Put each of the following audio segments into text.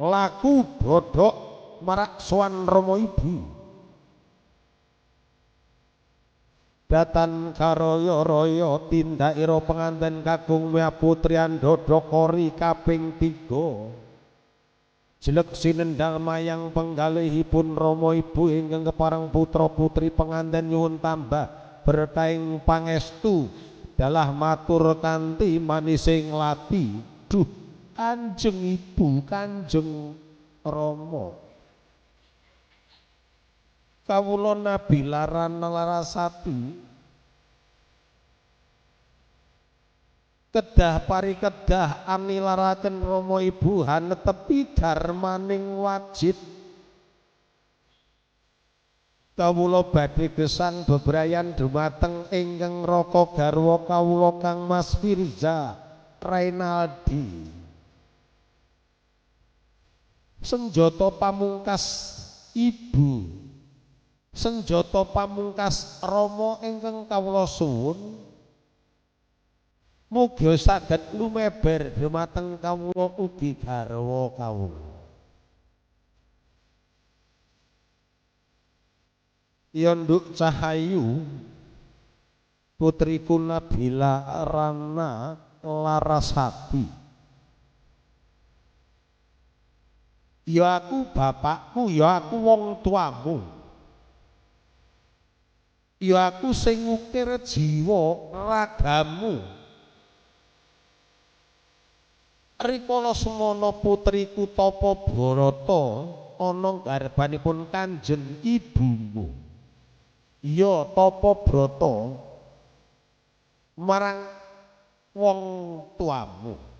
Laku bodhok marak sowan Rama Ibu. Datan karaya-raya tindakira penganten kakung mia putri andhadha kori kaping 3. Jelek sinendal mayang penggalihipun Rama Ibu ingkang kepareng putra putri penganten nyuwun tambah berkahing pangestu dalah matur kanthi manising lati. Duh Kanjeng Ibu, Kanjeng Rama, kawula Nabila Rana Larasati kedah parikedah anilaraken Rama Ibu hanetepi dharmaning wajib. Kawula badhe gesang bebrayan dumateng ingkang raka garwa kawula Kang Mas Firza Reynaldi. Senjata pamungkas ibu, senjata pamungkas Rama ingkang kawula suwun mugi saged lumeber dumateng kawula ugi garwa kawula. Ya Nduk Cahayu, putriku Nabila Rana Larasati. Ya aku bapakmu, ya aku wong tuamu. Ya aku sing ngukir jiwa ragamu. Rikala semana putriku tapa Barata ana garbanipun Kanjeng ibumu. Ya tapa brata marang wong tuamu.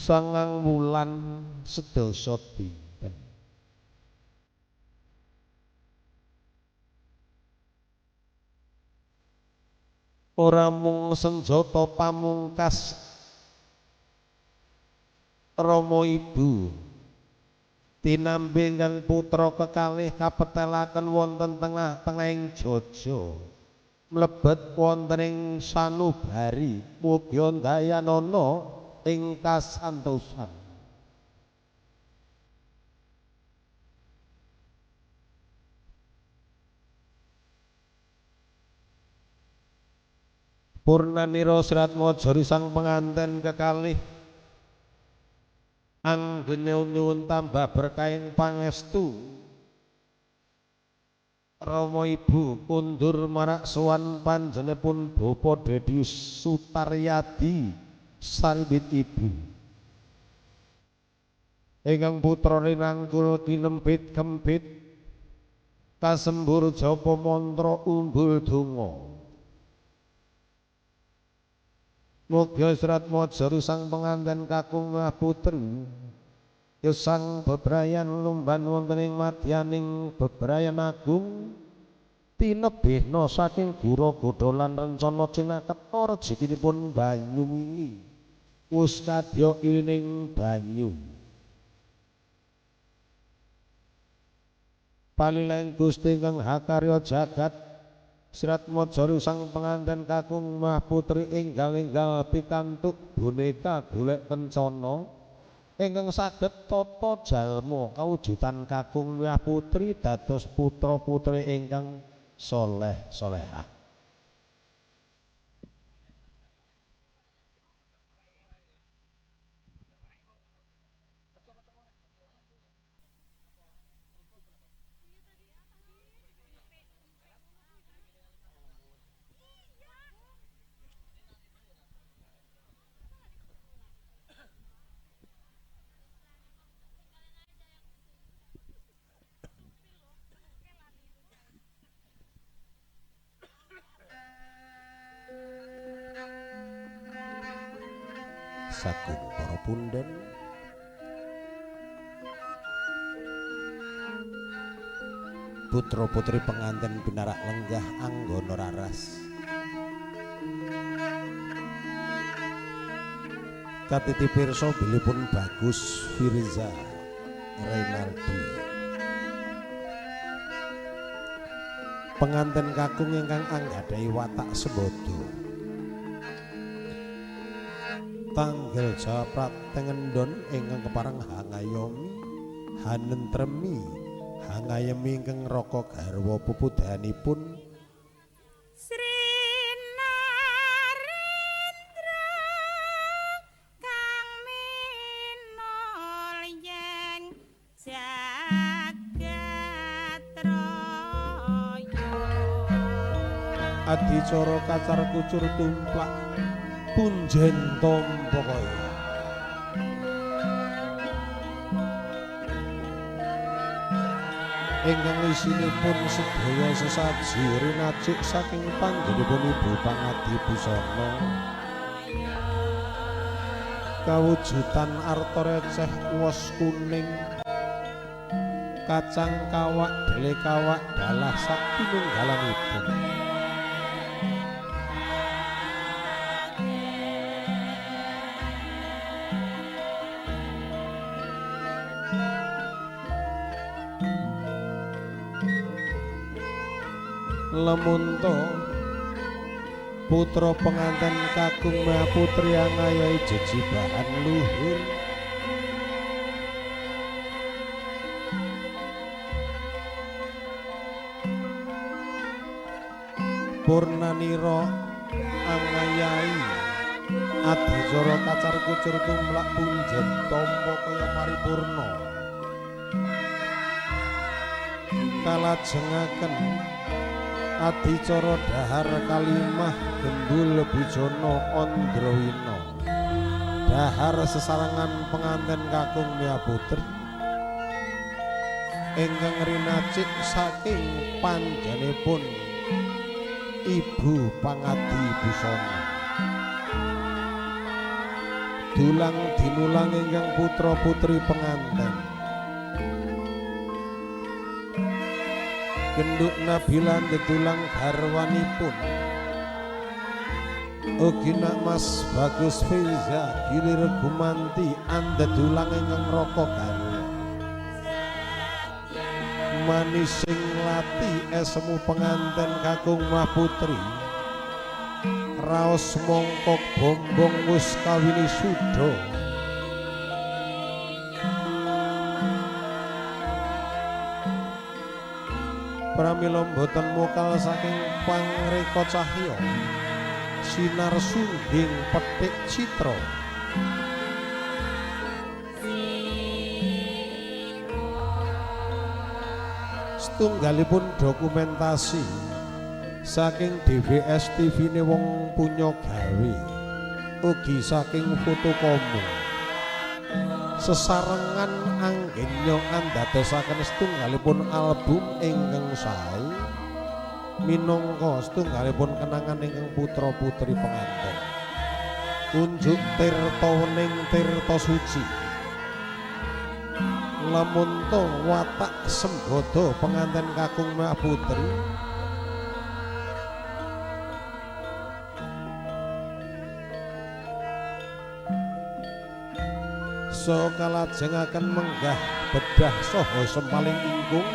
9 wulan sedasa dinten. Ora mung senjata pamungkas Rama Ibu tinampi ingkang putra kekalih kapetelaken wonten tengah-tengahing jaja mlebet wonten ing sanubari mugi ndayanana ing kasantosan. Purnanira Sratmaja sang penganten kekalih anggene nyuwun tambah berkahing pangestu Rama Ibu kundur marak sowan panjenenganipun Bapak Dedi Sutaryadi sarbit ibu ingkang putra rinangkul kinempit kempit kasembur japa mantra umbul donga. Mugi Sratmaja sang penganten kakung putri gesang bebrayan lumban wonten ing madyaning bebrayan agung tinebihna saking gura godha lan rencana cinaketa rejekinipun banyu wingi wus kadya ilining banyu. Palileng Gusti ingkang hakarya jagat Sratmaja sang penganten kakung mah putri enggal-enggal pikantuk boneka golek kencana ingkang saged tata jalma kawujudan kakung mah putri dados putra putri ingkang soleh solehah. Sagung para punden putra putri penganten pinarak lenggah anggana raras katiti pirsa bilipun Bagus Firza Reynaldi penganten kakung ingkang anggadhahi watak sembada. Tanggel Japrat Tengendon ingkang kepareng hangayomi hanentremi hangayemi ingkang raka garwa pupudanipun Sri Narendra kang minul yen jagat raya. Adicara kacar kucur tumplak punjen tampa kaya. Ingkang isinipun sedaya sesaji rinacik saking panggenipun Ibu Pangadi Busana kawujudan arta receh wos kuning kacang kawak dele kawak dalah sak pinunggalanipun. Lemunto putra penganten kakung putri angayahi jejibahan luhur purnanira angayahi adicara kacar kucur tumlak punjen tampa kaya paripurna kalajengaken adicara dahar kalimah gembul bujana andrawina dahar sesarengan penganten kakung mia putri ingkang rinacik saking panjenenganipun Ibu Pangadi Busana dulang dinulang ingkang putra putri penganten genduk Nabila dedulang garwanipun ugi nak Mas Bagus Fiza gilir gumanti andedulang ingkang raka garwa manising lati esemu penganten kakung putri raos mongkok bombong wis kawini suda pramila mboten mokal saking pangreka cahya sinar sungging petik citra setunggalipun dokumentasi saking DVS TV ne wong punya gawe ugi saking fotokomo sesarengan anggenya andadosaken setunggalipun album ingkang sae minangka setunggalipun kenangan ingkang putra putri penganten unjuk tirta wening tirta suci lamunto watak sembodo penganten kakung putri so kalajengaken menggah bedah saha sempaling ingkung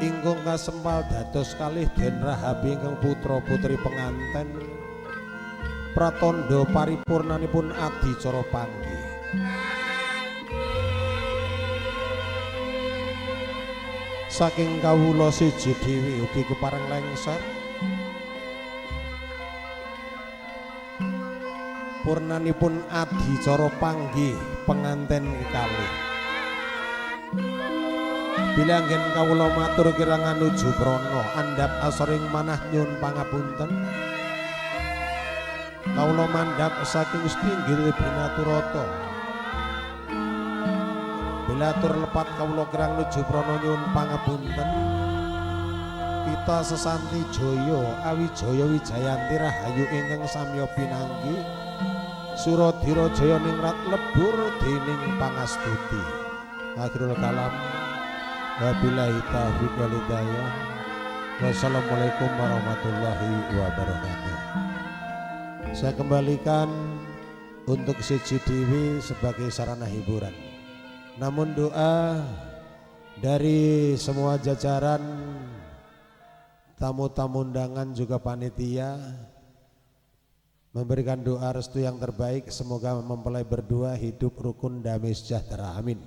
ingkung kasempal dados kalih den rahabi ingkang putra putri penganten pratandha paripurnanipun adicara panggih. Saking kawula siji dhewe ugi kepareng lengser purnanipun adicara panggih penganten kekalih. Bilih anggen kawula matur kirang anuju prana andhap asoring manah nyuwun pangapunten. Kawula mandhap saking setinggil binaturata. Bilatur lepat kawula kirang nuju prana nyuwun pangapunten. Kita sesanti jaya awijaya wijayanti rahayu ingkang samya pinanggih Suradira jaya ningrat lebur dening pangastuti. Akhirul kalam wabillahi taufiq wal hidayah. Wassalamualaikum warahmatullahi wabarakatuh. Saya kembalikan untuk CCTV sebagai sarana hiburan. Namun doa Dari semua jajaran tamu-tamu undangan juga panitia memberikan doa restu yang terbaik, semoga mempelai berdua hidup rukun, damai, sejahtera, amin.